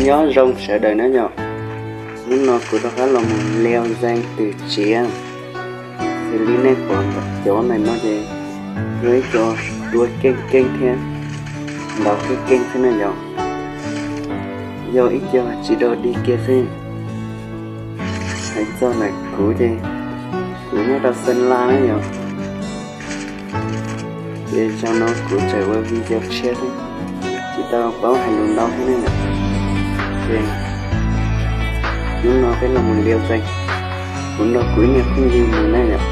Nyob zoo sawv daws na yom, hnub no kuv rov qab los mus liau zeeg twm tsiav. Xws li nej pom cov ntawm no ces yog ib co dua keej keej thiab ntau keej keej xwb na yom. Yog ib co tsis dog dig kiag xwb. Hais txog ntawm kuv ces kuv nyob rau Xeeb Las na yom. Ces zaum no kuv tseem ua video tshiab xwb, tsis tau paub hais lus ntau thiab ne yom. Ces hnub no peb los mus liau zeeg, kuv nrog kuv ib niag phooj ywg mus na yom.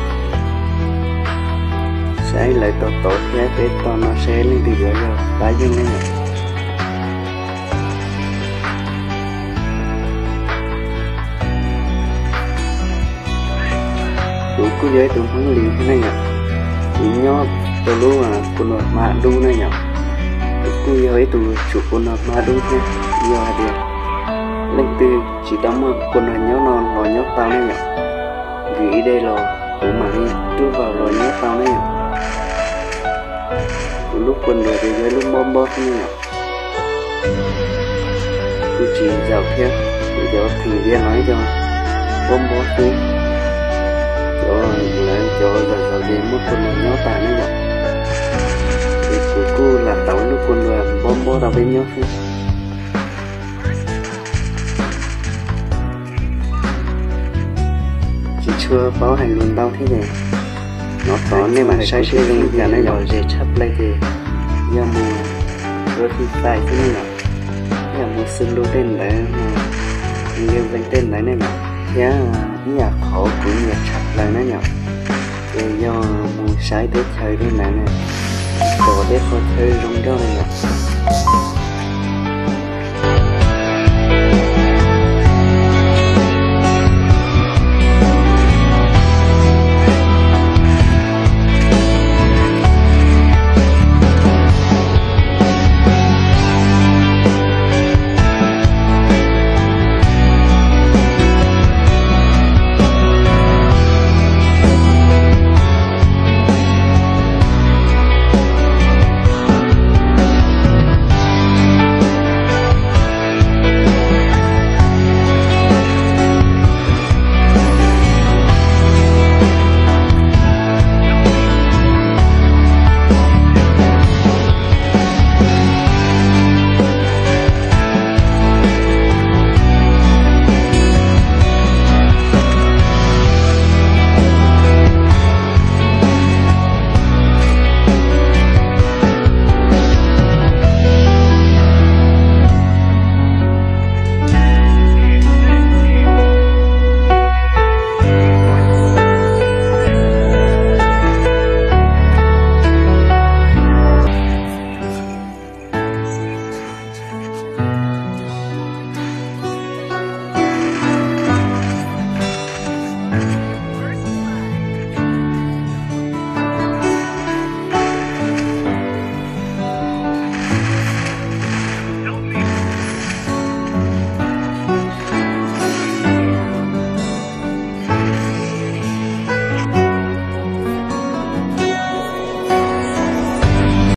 Saib lawv tau tod thiab peb tog no seb leej twg yuav yog pab yeej ne yom. Kuv kuj yog ib tug Hmoob Lis thiab ne yom. Kuv nyob rau lub kua nua Hmab Dub ne yom. Kuv kuj yog ib tug tsum kua nua Hmab Dub thiab. Yog hais tias leej twg tsis tau muaj kua nua nyob no los nyob tau ne yom. Nws ib dej los kuv mam li rub vau los nyob tau ne yom. Kuv lub kua nua ces yog ib lub npob npob xwb ne yom. Kuj tsis zaum thiab, kuv cov theem vias los ib co npob npob xwb. Cov lawv cov zaum zaum ces muaj kua nua nyob tas ne yom. Ces kuv kuj lam tau lub kua nua npob npob rau peb nyob xwb. Tsis tshua paub hais lus ntau thiab ces hnov tod nej mam saib seb zoo li cas ne yom. Ze tshaj plaws ces yog mus ua thij fais xwb ne yom. Yog mus xwb lub tej ntawd, liau zeeg tej ntawd ne yom. Thiab ib yam qhov kuv nyiam tshaj plaws na yom, ces yog mus saib teb chaws tej ntawd na, pom tej qhov chaw zoo nkauj na yom.